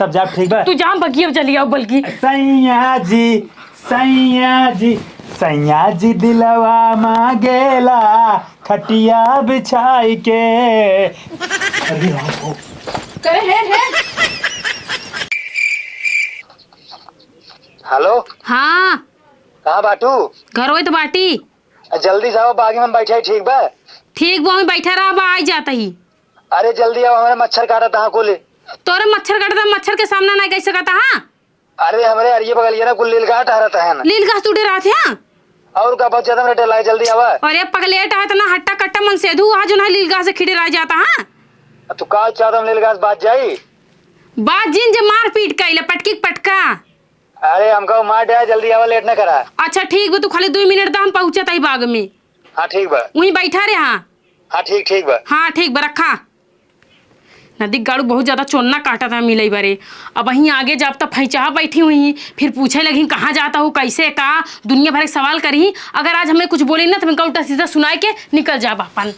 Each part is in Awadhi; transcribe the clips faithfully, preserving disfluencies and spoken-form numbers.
तब जा, ठीक बा? तू जा, बगिया में चली आओ बल्कि। सैया जी, सैया जी, सैया जी दिलवा मांगेला खटिया बिछाई के। अरे हाँ, हो। करे हे, हे। हेलो। हाँ। कहाँ बाटू? घर होई तो बाटी। आ, जल्दी से आवा, बागी में बैठा ही, ठीक बा? ठीक बा, वहीं बैठा रहा, बा आई जाता ही। अरे जल्दी आवा, हमरे मच्छर काटत हा कुल। तोरे मच्छर काटत हा, मच्छर के सामना नहीं कर सकता, हाँ? अरे हमरे अरिये बगलिया ना कुल लीलगाय टहरत है ना। लीलगाय टूटे रहत है, हाँ? और का, बहुत ज्यादा हमरे डर लागे, जल्दी आवा। अरे पगलेट है इतना हट्टा कट्टा मनसेधू, वहाँ जो ना लीलगाय से खिड़े रह जाता, हाँ? आ, तू का चाहत हम लीलगाय से बाज जाई? बाज जिन जे मार पीट कइले, पटकी के पटका। अरे हमका वो मार डे, जल्दी आवा, लेट ना करा। अच्छा ठीक बा, तू खाली दुई मिनट दा, हम पहुँचत ही बाग में। हाँ ठीक बा। वहीं बैठा रहे, हाँ। हाँ ठीक, ठीक बा। हाँ ठीक बा, रखा। नदी गाड़ू बहुत ज्यादा चोन्ना काटत है मिलई बारे। अब वहीं आगे जाब त फैचाहा बैठी हुई, फिर पूछे लगी कहाँ जाता हूँ, कैसे का, दुनिया भर के सवाल करी। अगर आज हमें कुछ बोली ना तो मैं उल्टा सीधा सुनाए के निकल जाब अपन।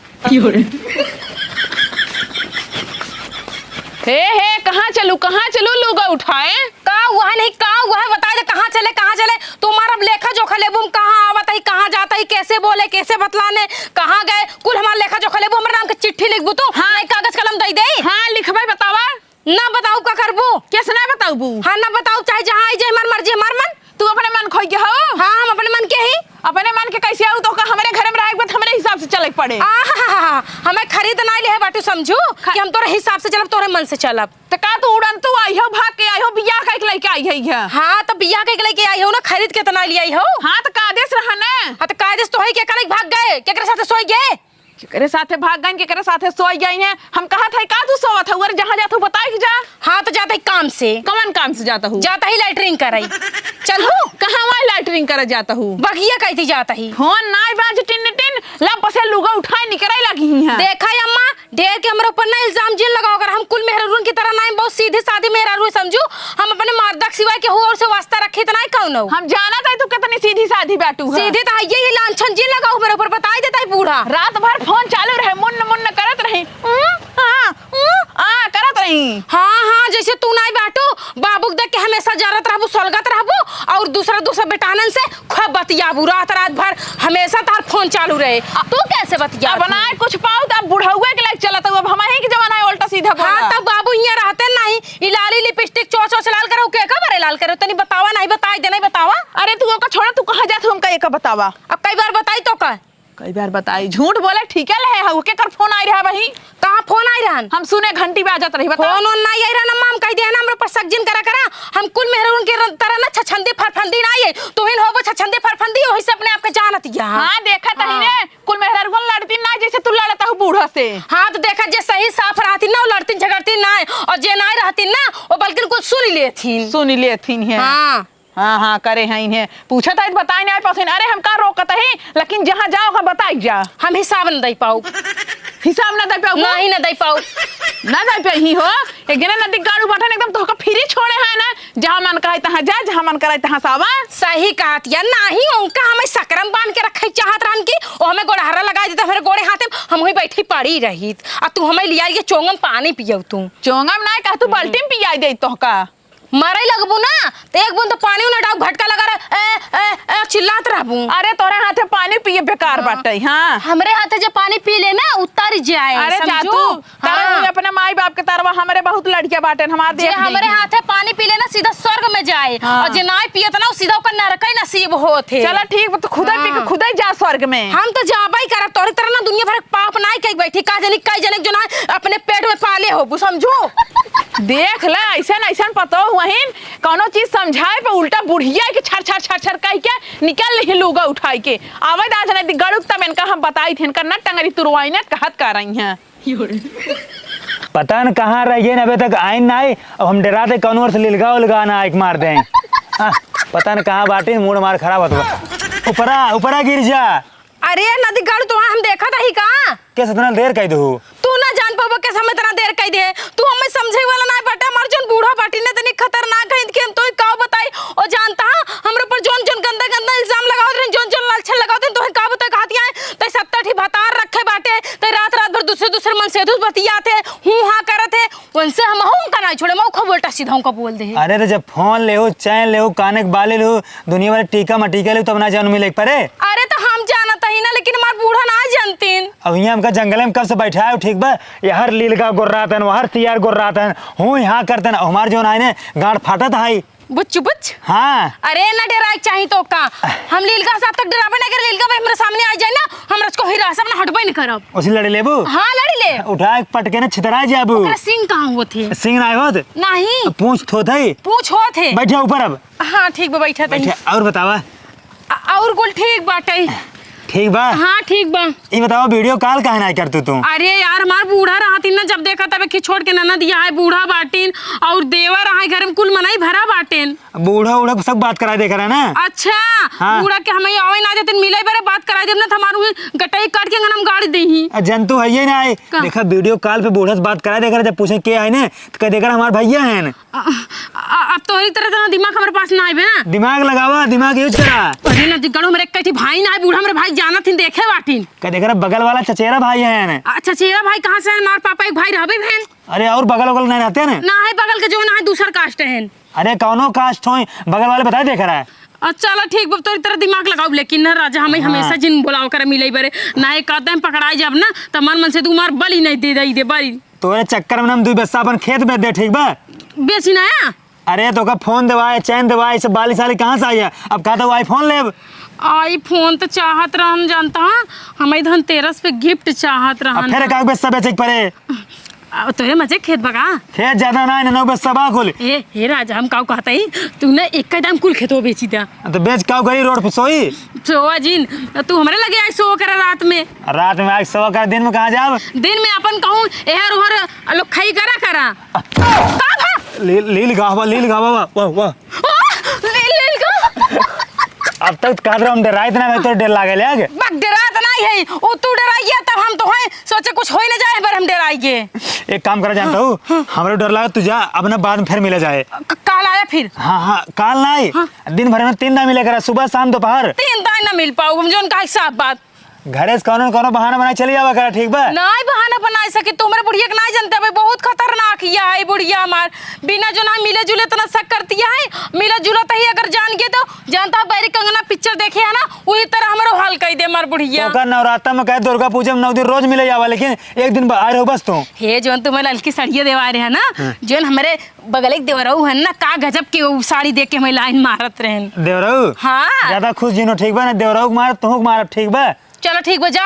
हे, हे, कहाँ चलू, कहाँ चलू, लुगा उठाए? का हुआ है, नहीं का हुआ है, बताइ दे, कहाँ चले, कहाँ चले? तू हमार अब लेखा जोखा लेबू, हम कहाँ आवत ही, कहाँ जात ही, कैसे बोले, कैसे बतलाने, कहाँ गए, कुल हमार लेखा जोखा लेबू, हमरे नाम के चिट्ठी लिखबू तू? हाँ। नहीं, कागज कलम दइ दे। हाँ, लिखबे, बतावा। ना बताऊ, का करबू? कैसे ना बताऊबू? हाँ, ना बताऊ, चाहे जहाँ आई जाए, हमार मर्जी, हमार मन। तू अपने मन खोई के हो? हाँ, हम अपने मन के ही। अपने मन के कैसे आऊ? तो का हमरे घर में रहे के बाद हमरे हिसाब से चले के पड़े। आहा, हमें खरीद ना लिहे बाटू, समझू कि हम तोरे हिसाब से चलब, तोरे मन से चलब। त का तू उड़ंतू आई हो, भाग के आई हो, बियाह कइके लइके आई है ये? हाँ, त बियाह कइके लइके आई हो ना, खरीद के त ना ले आई हो। हाँ, त का आदेश रहा ना? हाँ, त का आदेश तो है, केकरे भाग गए, केकरे साथे सोई गए? केकरे साथे भाग गइन, केकरे साथे सोई गइन है? हम कहत है का तू सोवत है? अरे जहाँ जात हो बताई के जा। हाँ, त जात है काम से। कवन काम से जात हो? जात है लैट्रिन करई। चल हो। कहाँ वहाँ लैट्रिन करे जात हो? बगिया कइती जात है। फोन नाई बाज टिन टिन, ला बसे लुगा उठाए निकरे लगी ही है। देखा है अम्मा, ढेर के हमरे ऊपर ना इल्जाम जिन लगाओ, अगर हम कुल मेहरारून की तरह ना, हम बहुत सीधी सादी मेहरारू समझू, हम अपने मर्दा के सिवाय केहू और से वास्ता रखी त ना कौनो। हम जानत है तू कितनी सीधी सादी बाटू है। सीधी त है, यही लांछन जिन लगाओ मेरे ऊपर, बताई देता है बूढ़ा। रात भर फोन चालू रहे, मुन्न मुन्न करत रही, उं, आ, उं, आ, करत रही। हाँ, हाँ, जैसे तू नाई बाटू, बाबू के देख के हमेशा जरत रहबू, सलगत रहबू, और दूसरा दूसरा बेटानन से खूब बतियाबू, रात रात भर हमेशा तार फोन चालू रहे। आ, तू कैसे बतिया अब ना कुछ पाऊ त अब बुढ़ौआ के लायक चलत हूँ, अब हमही के जमाना है उल्टा सीधा बोला। हाँ, तब बाबू हियाँ रहते नहीं, ई लाली लिपस्टिक चोच वोच लाल करो, के का बरे लाल करो, तनी बतावा, नहीं बताई दे, नहीं बतावा। अरे तू ओका छोड़ा, तू कहाँ जात हो, हमका एका बतावा। अब कई बार बताई तो का? कई बार बताई, झूठ बोले, ठीक है ले है, ओके कर फोन आई रहा वही। कहाँ फोन आई रहन? हम सुने घंटी बाजत रही, बता। फोन ओन नहीं आई रहन अम्मा, हम कह दे ना, हमरे ऊपर शक जिन करा करा, हम कुल मेहरारून के रन-, तरह ना छछंदी फरफंदी ना आई, तू हिन होबो छछंदी फरफंदी, वही से अपने आप के जानत या। हाँ, देखत ही हाँ। ने, कुल मेहरारून लड़ती ना जैसे तू लड़त हो बूढ़ा से। हाँ, तो देखा जे सही साफ रहती ना, वो लड़ती झगड़ती ना, और जे ना रहती ना, वो बल्कि कुछ सुन लेथिन। सुन लेथिन है। हाँ। हाँ, हाँ, करे हैं इन्हें। पूछत है त बताई नहीं पाउथिन। अरे, हम का रोकत ही, लेकिन जहाँ जाओ, वहाँ बताई जा। हम हिसाब न दई पाऊ। हिसाब न दई पाऊ? नहीं, न दई पाऊ। न दई पाई हो। एक जने नदी गाड़ू बाटन एकदम तोहका फ्री छोड़े हैं ना। जहाँ मन करे तहाँ जा, जहाँ मन करे तहाँ से आवा। सही कहत या, नाही उनका हमें सकरम बांध के रखे चाहत रहन की, वो हमें गोड़हरा लगा देते, हमारे गोड़े हाथे, हम वहीं बैठी पड़ी रही। आ तू हमें लिया ये चोंगम पानी पियो तू। चोंगम नहीं कह, तू हम्म। बाल्टी में पियाई दे तोहका। मारे लगबू ना, त एक बूंद पानी ना डाउ, घटका लगा रह, ए, ए, ए, चिल्लात रहबू। अरे, तोरे हाथे पानी पिए बेकार हाँ। बाटे, हाँ। हमरे हाथे जे पानी पी ले ना, उतर जाए, अरे, जा समझू? तू, तारा हाँ। मुझे अपने माई बाप के तरवा, हमरे बहुत लड़कियां बाटे, हमार जे देख हमरे देंगी। हाथे पानी पी ले ना, सीधा स्वर्ग में जाए, हाँ। और जे नाय पियत ना, सीधा ओकर नरक ही नसीब होत है। चला, ठीक बा, तू खुदे पी के हाँ। खुदे जा स्वर्ग में। हम तो जाबे ही करब, तोरी तरह ना दुनिया भर के पाप नाय कई बैठी, का जानी कई जने जो ना अपने पेट में पाले होबू, समझू? देख ले, ऐसन, ऐसन पतोह हुआहिन, कौनो चीज समझाए पे उल्टा बुढ़िया के छर, छर, छर, छर कह के निकल लिही लुगा उठाई के। आवे दाज नहीं गड़ुक तब इनका हम बताई थे, इनका न टंगरी तुरवाई न कहत का रही हैं। पता न कहाँ रह गए, अबे तक आइन ना आए। अब हम डराते कौनो ओर से लिलगा उलगा ना आइक मार दें। आ, पता न कहाँ बाटे, मूड हमार खराब होत बा। ऊपरा, ऊपरा गिर जा। अरे नदी गाड़ू, तोहार हम देखत हई का? कैसे इतना देर कह दू? तू ना जान पाबो कैसे हम इतना देर कह दे। तू हमें समझे वाला ना बाटे, हमार जोन बूढ़ा बाटी ने इतनी खतरनाक है, इनके हम तो का बताई। और जानता है, हमरे ऊपर जोन जोन गंदा गंदा इल्जाम लगावत रहे, जोन जोन लालछन लगावत रहे, तोहे का बताई, कहती है, तै सत्तर ठी भतार रखे बाटे, तै रात रात भर दूसरे दूसरे मन से दूस बतियात है, हूँ हाँ करत है, उनसे हम हूँ का नहीं छोड़े, मैं खूब उल्टा सीधा उनका बोल दे। अरे तो जब फोन लेहू, चैन लेहू, काने के बाली लेहू, दुनिया भर टीका मटीका लेहू, तब ना जानू मिले के परे। अरे तो हम जानत ही ना, लेकिन हमार बूढ़ा ना जानतीन। अब हियाँ हमका जंगले में कब से बैठाए हो, ठीक बा? यहर लीलगा गोर्रात हन, वहर सियार गोर्रात हन, हूँ यहाँ करतन, हमार जौन आए ने गाँड़ फाटत हाई। बुच्च, बुच्च। हाँ। अरे, ना डेराए के चाही तो का? हम लीलगा से अब तक डेराबे ना करे, लीलगा भाई हमरे सामने आ जाए ना, हम रचको हिरासब ना हटबे न करब। उसे लड़ी लेबू? हाँ, लड़ी ले। उठा के पटके ना छितरा जाबू। ओकरा सिंग कहाँ होत है? सिंग ना होत? नहीं। पूँछ थोत है। पूँछ होत है। बैठे ऊपर अब। हाँ, ठीक बा, बैठा तनी। बैठे, और बतावा? अ-, और कुल ठीक बाटे। ठीक बा? हाँ, ठीक बा। ई बतावा, video call काहे ना करतू तू? अरे यार, हमार बूढ़ा रहतीन ना, जब देखा तबे कि छोट के ननद या है, बूढ़ा बाटिन, और देवर है घर में, कुल मनई भरा बाटेन। बूढ़ा उढ़ा सब बात कराए देख रहा है ना? अच्छा, हाँ। बूढ़ा के हमें आवे ना देते, मिले बरे बात कराए देब ना, तो हमार उहे गटई काट के अंगना में गाड़ देही। आ, जन तो है ही ना आए। का? देखा, video call पे बूढ़ा से बात कराए देख रहा, जब पूछे के है ने, तो कह देख रहा हमार भैया है ने। आ, आ, अब तोहरी तरह इतना दिमाग हमारे पास ना आइबे ना। दिमाग लगावा, दिमाग use करा। अरे ना, दिगड़ो मेरे कठी भाई ना है, बूढ़ा मेरे भाई जानत ही देखे बाटिन। कह देख रहा बगल वाला चचेरा भाई है ने। आ, चचेरा भाई कहाँ से है? हमार पापा एक भाई रहबे बहन। अरे, और बगल वगल नहीं रहते हैं? ना है बगल के, जो ना है दूसर caste है। अरे, कौनो caste होई, बगल वाले बताए देख रहा है। अच्छा, चला ठीक बा, तोरी तरह दिमाग लगाओ, लेकिन ना राजा, हमें हाँ। हमेशा जिन बोलाओ कर मिले बरे, ना एक कहते हैं पकड़ाई जब ना, तो मन मन से तू मार बलि नहीं दे, दे, दे बलि। तोरे चक्कर में ना हम दुई बस्सा अपन खेत बेच दे, ठीक बा? बेची ना है? अरे, तो का फोन देवाए, चैन देवाए, ये सब बाली साली कहाँ से आई है? अब कहता वो iPhone लेब। iPhone तो चाहत रहन, जानता है, हमें धनतेरस पे gift चाहत अब रहन। फिर का बस्सा बेचे के परे? आ, तोरे मजे खेत बा का? खेत ज्यादा ना है, नौ बस्सा बा कुल। ए, हे राजा, हम काऊ कहता ही, तू ना एक दाम कुल खेतवा बेची द्या। तो बेच काऊ करी, road पे सोई? सोवा जिन, तू हमरे लगे आई सो करा रात में। रात में आई सो करा, दिन में कहाँ जाब? दिन में अपन कहूँ एहर ओहर लोग खाई करा करा। का भा? लील, लील गावा, लील गावा, वाह, वाह, वाह। ओ, लील, लील गावा। अब तक कहत रहो हम डराइत ना, मैं तो डर लागे ले आगे। बक, डरात नहीं है, वो तू डराइया तब हम तो हैं, सोचे कुछ हो ही ना जाए, पर हम डराइए। एक काम करा जानता हूँ, हाँ। हमरे डर लागे, तू जा, अब ना बाद में फिर मिला जाए। क-, काल आया फिर? हाँ, हाँ, काल ना आई। हाँ। दिन भर में तीन दाम मिले करा, सुबह, शाम, दोपहर। तीन दाम ना मिल पाऊ, हम जोन कहा साफ बात। घरे से कौनो न कौनो बहाना बनाए चली आवा करा, ठीक बा? नाई बहाना बनाए सकी, तू हमरे बुढ़िया के नाई जानते भाई, बहुत खतरनाक हिया है बुढ़िया हमार। बिना जो ना मिले जुले इतना शक करती है, मिला जुला तही अगर जान गए तो जानता है बैरी कंगना picture देखे है ना, वही तरह हमरो हाल कई दे हमार बुढ़िया। ओकर नवरात्र में कहे दुर्गा पूजा में नौ दिन रोज मिले आवा, लेकिन एक दिन बाहर हो बस तू। हे जोन तुम्हें ललकी सड़िया देवा रहे है ना, हाँ। जोन हमरे बगल एक देवरऊ है ना, का गजब के वो साड़ी देख के हमें line मारत रहन। देवरऊ? हाँ। ज्यादा खुश जिनो, ठीक बा ना? देवरऊ के मारब, तुहू के मारब, ठीक बा? चलो ठीक बा, जा,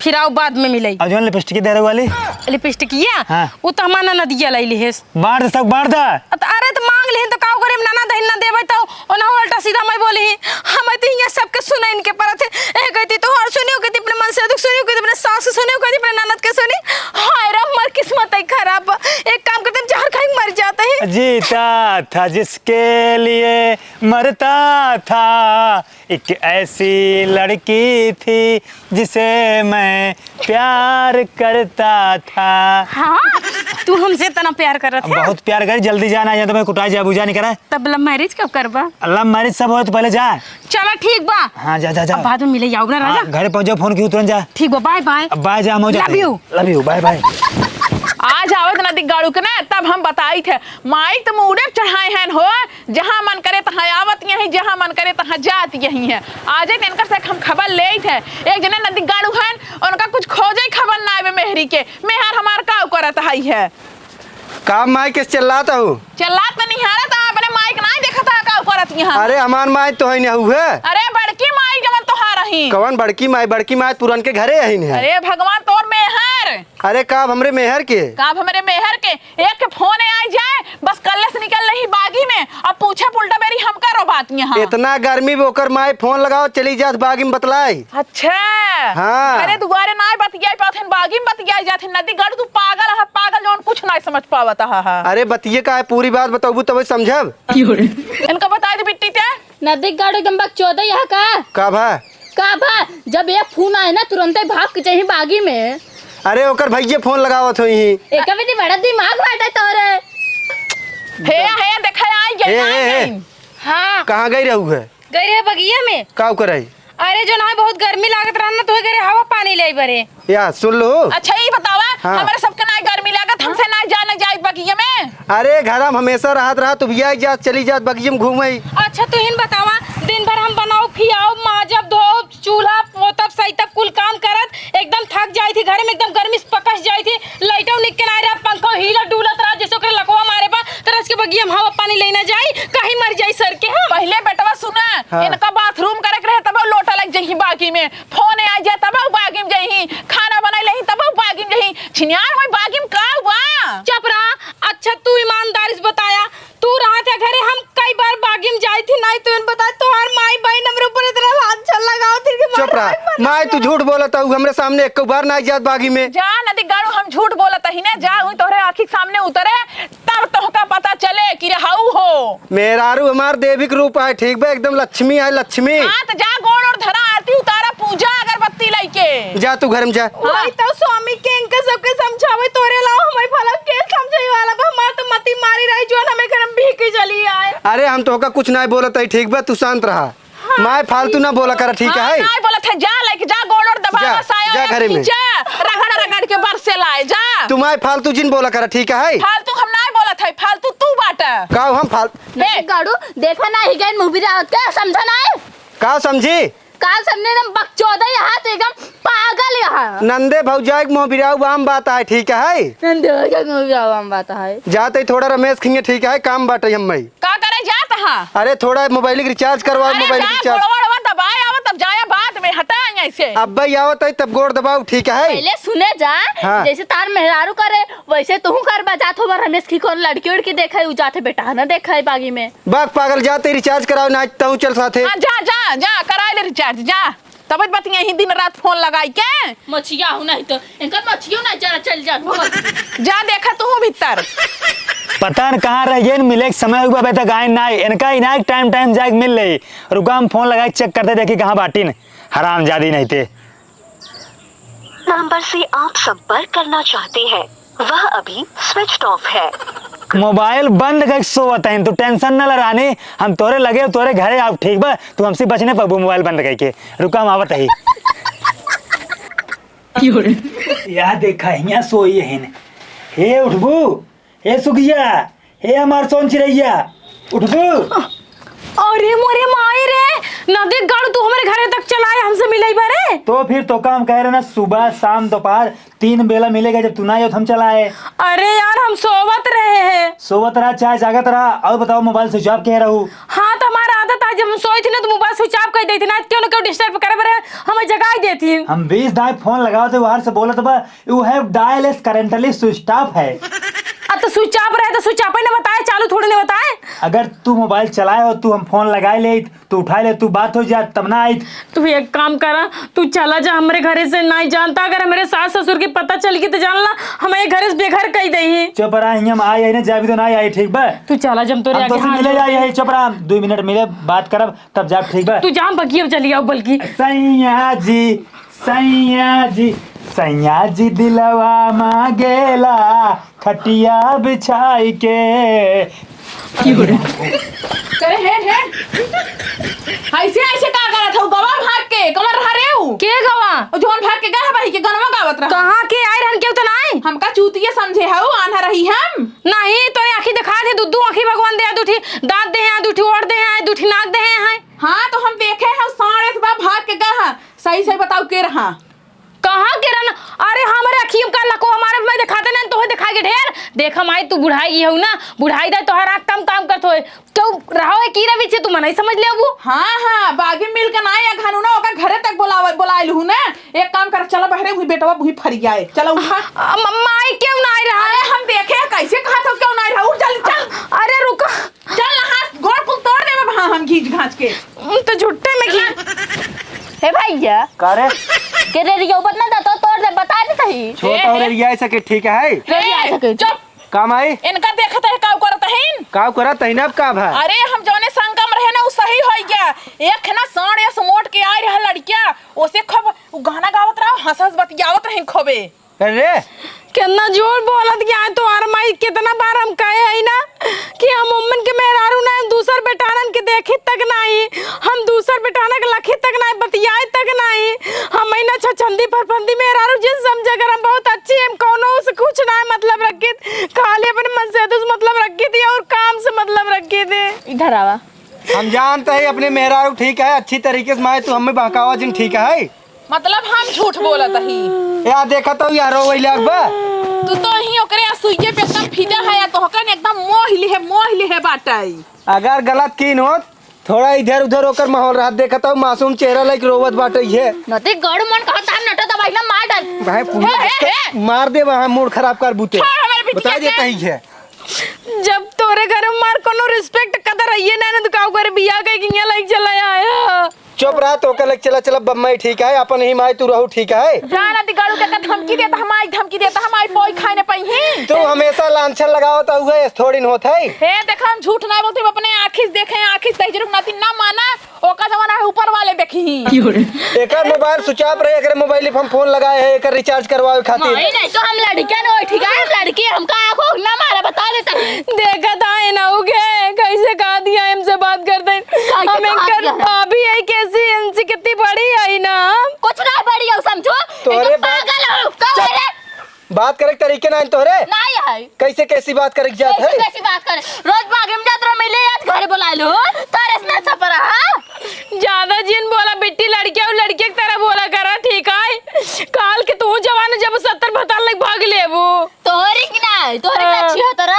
फिर आओ बाद में मिलई। और जोन लिपस्टिक दे रहे वाली? लिपस्टिकिया? हाँ। उ तो हमार ननदिया लाई लिहेस। बांट दे, सब बांट दे। अत-, अरे तो मांग लिहिन तो काऊ करी, ननद हिन ना देबै तो ओनहु उल्टा सीधा मैं बोली ही। हम तो यहाँ सबके सुने इनके परत है। ए कहती तो हर सुनियो, कहती अपने मन से दुख सुनियो, कहती अपने सास के सुनियो, कहती अपने ननद के सुनी। हाय रे, हमार किस्मत है खराब। एक काम करते हैं, जहर खाई मर जाते हैं। जीता था जिसके लिए मरता था, एक ऐसी लड़की थी जिसे मैं प्यार करता था। हाँ, तू हमसे इतना प्यार करत है? बहुत प्यार करी, जल्दी जाना है, तो मैं कुटाई जाबू, जा नहीं करा। तब love marriage कब करबा? Love marriage सब हो तो पहले जा। चला ठीक बा। हाँ, जा, जा, जा। अब बाद में मिले जाओ ना राजा। हाँ, घरे पहुँच जाओ, फोन कियो तुरंत जा। ठीक बा, bye bye। अब bye जा, हम हो जाते हैं। Love you। Love you, bye bye। आज आवत नदी गाड़ू के ना, तब हम बताई थे, माई तो मूड़े चढ़ाए हैं हो। जहाँ मन करे तहाँ आवत यहीं, जहाँ मन करे तहाँ जात यहीं है। आजे तेनकर से हम खबर लेइत है। एक जने नदी गाड़ू हन, उनका कुछ खोजे खबर ना आवे मेहरी के। मेहर हमार काव करत हई है। का माई के चिल्लात हऊ? चिल्लात त निहारत हई, अपने माई के नाई देखत हई काव करत यहाँ। अरे हमार माई तो है नहीं है। अरे बड़की माई जवन तोहार रही। कवन बड़की माई? बड़की माई पुरन के घरे अहिन है। अरे भगवान तोर मेहर। अरे काव हमरे मेहर के? काव हमरे मेहर के? एक के फोन आई जाए, बस कल्ले से निकल रही बागी में, अब पूछे उल्टा बेरी हमका रोबात यहाँ। इतना गर्मी में ओकर माई फोन लगाओ, चली जात बागी में बतलाई। अच्छा। हाँ। अरे दुआरे ना बतियाई पात हन, बागी में बतियाई जात हन। नदी गाड़ू तू पागल है, पागल जौन कुछ ना समझ पावत है। अरे बतिये का है, पूरी बात बताबू तब समझब। इनका बता दे बिट्टी ते। नदी गाड़ू एकदम बकचोदे यहाँ का। का भा? का बा, जब एक फोन आए ना, तुरंते भाग के जाही बागी में। अरे, ओकर भैया फोन लगावत होई ही। एका भी बड़ा दिमाग बाटे तोरे। हे, हे, देखा, आई गई, ए, आई ए, ए। गई। हाँ। कहाँ गई रहू है? गई रहे बगिया में। का कराई? अरे, जो ना बहुत गर्मी लागत रहन ना, तो गई रहे हवा पानी ले बरे। या, सुन लो। अच्छा, ई बतावा, हाँ। हमरे सबके ना गर्मी लागत, से ना जाने जाई बगिया में। अरे, घर हम हमेशा रहत रहा, तू भी आई जात, चली जात बगिया में घूमे। अच्छा, तू हिन बतावा, दिन भर हम बनाओ, खियाओ, माजब, धोब, चूल्हा पोतब, सही तब कुल काम करत एकदम थक जाई थी, घरे में एकदम गर्मी से पकस जाई थी। लाइटो निक के ना रहा, पंखो हिलत डुलत रहा, जैसे ओकरे लकवा मारे बा। तरस के बगिया में हवा पानी लेना जाई, कहीं मर जाई सर के हम। पहिले बेटवा सुना, हाँ। इनका बाथरूम करे के रहे, तब लोटा लग जही बागी में। फोन आ जाए तब बागी में जही, खाना बनाई लेही तब बागी में जही। छिनियार होई बागी में का हुआ? चुप रहा। अच्छा तू ईमानदारी से बताया, तू रहा था घरे, हम कई बार बागी में जाई थी, नहीं तू इन बता, तोहार माई बहन हमरे ऊपर इतना लांछन लगाओ थी कि चुप रहा। माई, तू झूठ बोलत हऊ, हमरे सामने एक बार ना जात बागी में। जा नदी गाड़ू, हम झूठ बोलत ही ना, जा हुई तोहरे आँखी के सामने उतरे, तब तोहका पता चले कि रहऊ हो। मेहरारू हमार देवी के रूप है, ठीक बा, एकदम लक्ष्मी है, लक्ष्मी। हाँ, तो जा गोड़ और धरा, आरती उतारा, पूजा अगरबत्ती लेके। जा तू घर में जा। हाँ। वही तो स्वामी के इनका सबके समझावे, तोरे अलावा हमारे भला के समझे वाला बा? हमार तो मती मारी रही, जो हमें घर में भीख चली आए। अरे हम तोहका कुछ ना बोलत है, ठीक बा, तू शांत रहा। हाँ। माय फालतू ना बोला करा, ठीक हाँ, है? ना बोलत है, जा लेके जा, गोड़ और दबा जा, बस आया जा या घरे में। जा, रगड़ रगड़ के बरसे लाए, जा। तू माय फालतू जिन बोला करा, ठीक है? फालतू हम ना बोलत है, फालतू तू बाटा। का हम फाल- बे। गाड़ू, देखा ना, ही गए मुँह बिरावत के, समझा ना है? का समझी? का समझे ना, बकचोदा यहाँ तो एकदम पागल यहाँ। नंदे भौजाई के मुँह बिराऊ आम बात है, ठीक है? नंदे भौजाई के मुँह बिराऊ आम बात है। जाते ही थोड़ा रमेश खिंगे, ठीक है, काम बाटे हम मई। का करे जात हा? अरे थोड़ा मोबाइल के रिचार्ज करवाओ, अरे मोबाइल के जा, रिचार्ज। गोड़वा, गोड़वा दबाए आवा, तब जाया बाद में, हटा यहाँ से। अब भाई आवत है तब गोड़ दबाओ, ठीक है? पहले सुने जा, हाँ। जैसे तार मेहरारू करे, वैसे तू कर बा जात हो, रमेश की कौन लड़की उड़की देखे, उ जाते बेटा ना देखे बागी में। बाग पागल, जाते रिचार्ज कराओ, ना तू चल साथे। हाँ, जा, जा, जा, करा ले रिचार्ज, जा। तब बतिया ही दिन रात फोन लगाई के। मछिया हूँ नहीं तो, इनकर मछियो नहीं जरा चल जात, भगत। जा देखा तू भीतर। पता न कहाँ रह गए, मिले के समय हुआ, अबे तक आए ना। इनका इनाक टाइम टाइम जाके मिल ले। रुका, हम फोन लगा के चेक करते, देखी कहाँ बाटिन। हरामजादी नहीं थे। नंबर से आप संपर्क करना चाहते हैं, वह अभी स्विच ऑफ है। मोबाइल बंद करके सोवत हैं, तू टेंशन न ले रानी, हम तोरे लगे, तोरे घरे आउब, ठीक बा? तू हमसे बच नहीं पाबू मोबाइल बंद करके। रुका, हम आवत ही। या देखा, हियाँ सोई हइन। हे उठबू, हे सुगिया, हे हमार सोन चिरैया, उठबू। अरे मोरे माई रे, नदी गाड़ू तू हमरे घरे तक चलाए, हमसे मिलई बारे। तो फिर तो काम कह रहे ना, सुबह, शाम, दोपहर, तीन बेला मिलेगा, जब तू ना आयो तो हम चलाए। अरे यार, हम सोवत रहे हैं। सोवत रहा चाहे जागत रहा, और बताओ, मोबाइल स्विच ऑफ कह रहू? हाँ, तो हमारा आदत है, जब हम सोई थी ना, तो मोबाइल स्विच ऑफ कर देती ना, क्यों ना क्यों डिस्टर्ब करे बरे, हमें जगाई देती। हम बीस दाई फोन लगाओ थे, बाहर से बोलत बा, "You have dial is currently switched off" है। अब तो स्विच ऑफ रहे, तो स्विच ऑफ ही ना बताए, चालू थोड़ी ना बताए। अगर तू मोबाइल चलाए हो, तू हम फोन लगाए ले, तू उठाए ले, तू बात हो जा, तब ना आई। तू एक काम करा, तू चला जा हमरे घरे से, नहीं जानता, अगर हमरे सास ससुर के पता चल गई तो जान ला, हमें घरे से बेघर कई देही। चुप रहा, हियाँ हम आई, आई ना, जाबी तो ना आई, ठीक बा? तू चला जा, हम तोरे हम आगे तो हाथ मिले जोड़ आई, आई, चुप रहा, हम दो मिनट मिले, बात करब, तब जाब, ठीक बा? तू जान बगिया चली आओ बल्कि। सैया जी, सैया जी, सैया जी दिलवा मांगेला, खटिया बिछाई के। करे हे, हे। ऐसे, ऐसे का करत हऊ? गवा भाग के, कमर हरेऊ। के गवा? ओ जौन भाग के गह बही के गनवा गावत रहा। कहाँ के आए रहन, केहू तो नाई? हमका चूतिया समझे हऊ, आन्हा रही हम? नहीं, तोरे आँखी देखा दे, दू, दू आँखी भगवान दे, दू ठी दाँत दे हैं, दू ठी ओठ दे हैं, दू ठी नाक दे हैं। हाँ, तो हम देखे हैं, साढ़े से बा भाग के गह। सही, सही बताऊ, के रहा? कहाँ के रहन? अरे, हमरे अखियों का लको, हमारे मैं दिखाते नहीं, तोहे दिखाई के ढेर। देख, माई, तू बुढ़ाई गई हो ना, बुढ़ाई दे, तोहरा कम काम करत होए। क्यों रहो है की रवि से, तू मनाई समझ ले अबू? हाँ, हाँ, बागी मिल के ना या घानू ना, ओका घरे तक बोलावे, बोलाए लहू ना। एक काम कर, चला बहरे, वही बेटवा वही फरियाए। चला उठा। हाँ, अ, म-, माई क्यों ना आई रहा? अरे, हम देखे कैसे कहा था, क्यों ना आई रहा? उठ, चल, चल। अरे, रुका। चल, हाथ गोड़ कुल तोड़ देबे, हाँ, हम घींच घांच के। उम, तो झुट्टे में घी- हे भैया। का रे? के रे रियो बत ना जातो, तोड़ दे, बता दे सही। छोटा ए, और ए। रिया ऐसा के ठीक है? रे रिया ऐसा के। चुप। काम आई? इनका देखत है, काव करत है? काव करत है ना, अब का भा? अरे, हम जौने संगम रहे ना, उ सही होई गया। एक है ना, साँड़ या सुमोट के आई रहा लड़किया, ओसे खूब उ गाना गावत रहा, हंस हंस बतियावत रहे खूबे। अरे! केतना जोर बोलत गया है तोहार माई, केतना बार हम कहे हई ना कि हम उम्मन के मेहरारू ना, हम दूसर बेटानन के देखी तक नाही, हम दूसर बेटानन के लखी तक नाही, बतियाए तक नाही। हम ही ना छछंदी फरफंदी मेहरारू जिन समझे, अगर हम बहुत अच्छी, हम कौनो से कुछ ना मतलब रख के, खाली अपने मन से तो मतलब रखी थी और काम से मतलब रखी थी। इधर आवा। हम जानते हैं अपने मेहरारू ठीक है, अच्छी तरीके से माए तू हमें बहकावा जिन ठीक है। मतलब हम झूठ बोलत ही? या देखा तो यारो वही लाग बा। तू तो ही ओकरे असुइये पे एकदम फिदा है, या तोहकन एकदम मोह लिहे, मोह लिहे बाटई। अगर गलत कीन होत, थोड़ा इधर उधर ओकर माहौल रहत, देखत हऊ मासूम चेहरा लाइक रोवत बाटे ये। नती गड़ मन कहत हम नटो दबाई ना मार डाल। भाई पूरा हे, हे, जिसका हे। मार दे वहाँ मूड खराब कर बूते। छोड़ हमारे बिटिया बता के। देता ही है। जब तोरे घर में मार कोनो respect कदर रहिए ना, ना तो काऊ करे बिया के किंगे लाइक चला आया। चुप रहा, तो ओकर लाइक चला, चला बम्मई ठीक है, अपन ही माई तू रहू ठीक है। जा नती गड़ू के धमकी देता, हम आई धमकी देता, हम आई पोई खाए ने पई ही। तू हमेशा लांछन लगावत हुए, थोड़ी न होत है। हे देखा, हम झूठ ना बोलते, हम अपने आँखी से देखे, आँखी से दहिजरू के नाती ना माना, ओका जमाना है ऊपर वाले देखी। एकर मोबाइल switch off रहे, एकरे मोबाइल पे हम फोन लगाए हैं, एकर recharge करवावे खातिर। नहीं, नहीं, तो हम लड़के न होई, ठीक है? हम लड़की, हमका आँखों ना मारा, बता देता। देखा था, है ना, उगे, कैसे कहा दिया, हमसे बात करते हैं। कैसे हम कहा एकर दिया है? भाभी है, कैसी, इनसे कितनी बड़ी है ना। कुछ ना बड़ी हो, समझो। तोरे एकदम बाप पागल हो, कहो चुप। रे। बात करे के तरीके ना है तोहरे। नाई है। कैसे कैसी बात करे के जात कैसे है? कैसी बात करे? रोज बागे में जात रहो, मिले आज घरे बुला लो। तारे से ना सपरा, हाँ? ज्यादा जिन बोला बिट्टी, लड़किया और लड़के की तरह बोला करा, ठीक है? काल के तू जवान जब सत्तर भतार लग भाग लेबू। तोहरी की ना, तोहरी ना हाँ। छिहत्तर।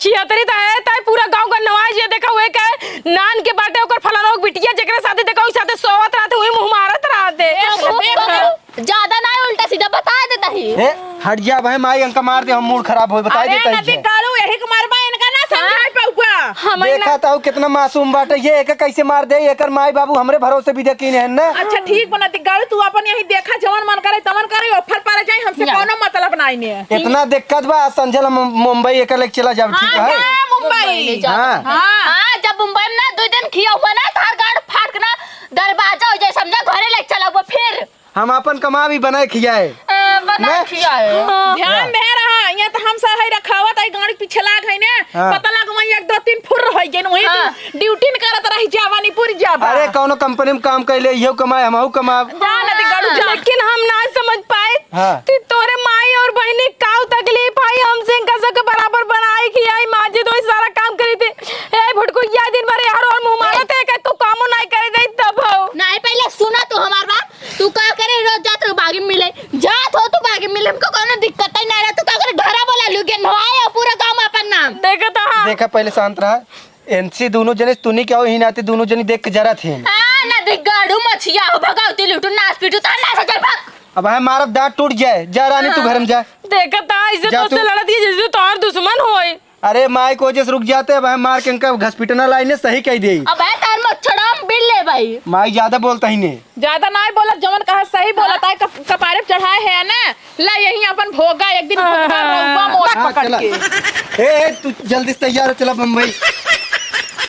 छिहत्तरी तो है, ताई पूरा गाँव का नवाज ये देखा हुए का नान के बाटे ओकर फलाना बिटिया जेकरे साथे देखा ओई साथे सोवत रहते, वही मुँह मारत रहते। देख, देख। ज्यादा ना उल्टा सीधा बता देता ही। ए, हट जा भाई, माई इनका मार दे, हम मूड खराब होई, बताई अरे देता ही नदी है। गाड़ू, यही के मारबा इनका ना समझाए हाँ। पाऊगा। हम देखा ना ताऊ कितना मासूम बाटे, ये एके कैसे मार दे, एकर माई बाबू हमरे भरोसे भी देखी नहीं है ना। अच्छा ठीक बा नदी गाड़ू, तू अपन यही देखा, जवन मन करे तवन करे, ऑफर पर जाए, हमसे या। कौनो मतलब नहीं ने। इतना दिक्कत बा, संझल हम मुंबई एकर लेके चला जाओ, ठीक हाँ, है? जा मुंबई। मुंबई ले जाओ। हाँ। हाँ। हाँ, जब मुंबई में ना दो दिन खिया हुआ ना, तार गाड़ फाट के ना दरवाजा हो जाए, समझा, घरे लेके चला हुआ फिर। हम आपन कमा भी बनाए खियाए। ए, बनाए ना? खियाए। हाँ। ध्यान दे रहा, यहाँ तो हम सब है रखावत है, गाड़ी पीछे लाग है ने। हाँ। पता लग वहीं एक दो तीन फुर रह गए, वहीं हाँ। तू ड्यूटी न करत रही, जावानी पूरी जाबा। अरे, कौनो कंपनी में काम कर ले, इहो कमाए, हमहू कमाब। जा ना, ते गड़ू जा। लेकिन हम ना समझ पाए हाँ। कि तोरे माई और बहनी काऊ तकलीफ आई, हमसे इनका सबके बराबर बनाए खियाए, माजे धोए, सारा काम करी थी। ए, भुटकुइया दिन भर यार और मुँह मारत है, कि तू कामो नहीं करे दे तब हो। नहीं, पहले सुना तू हमार बात। तू का करे रोज जात हो बागी मिले? जात हो तू बागी मिले, हमको कौनो दिक्कत ही नहीं रहा। तू का करे घरा बोला लू के नवाए हो पूरा काम अपन नाम। देखा था। देखा पहले शांत रहा। एनसी दोनों जने तूनी क्या हो ही नाते दोनों जने देख के जरा थे। हाँ, ना देख गाड़ू मछिया हो भगावती लूटू नास पीटू तार नास चल भाग। अब है मारब दांत टूट जाए। जा रानी तू हाँ। घर में जा। देखा था इसे जा तो तू। से लड़त ये जैसे तोहार दुश्मन होए। अरे माई को वजह से रुक जाते, अब हम मार के इनका घसीटना लाई ने सही कह दे। अब है तार मच्छरम बिल ले भाई। माई ज्यादा बोलता ही ने। ज्यादा नाई बोलत, जवन कहा सही बोलत है, कप-, कपारे पे चढ़ाए है ना, ला यही अपन भोगा, एक दिन भोगा हाँ। रउआ मोर हाँ, पकड़ चला। के। ए, ए, तू जल्दी से तैयार हो, चला बम्बई।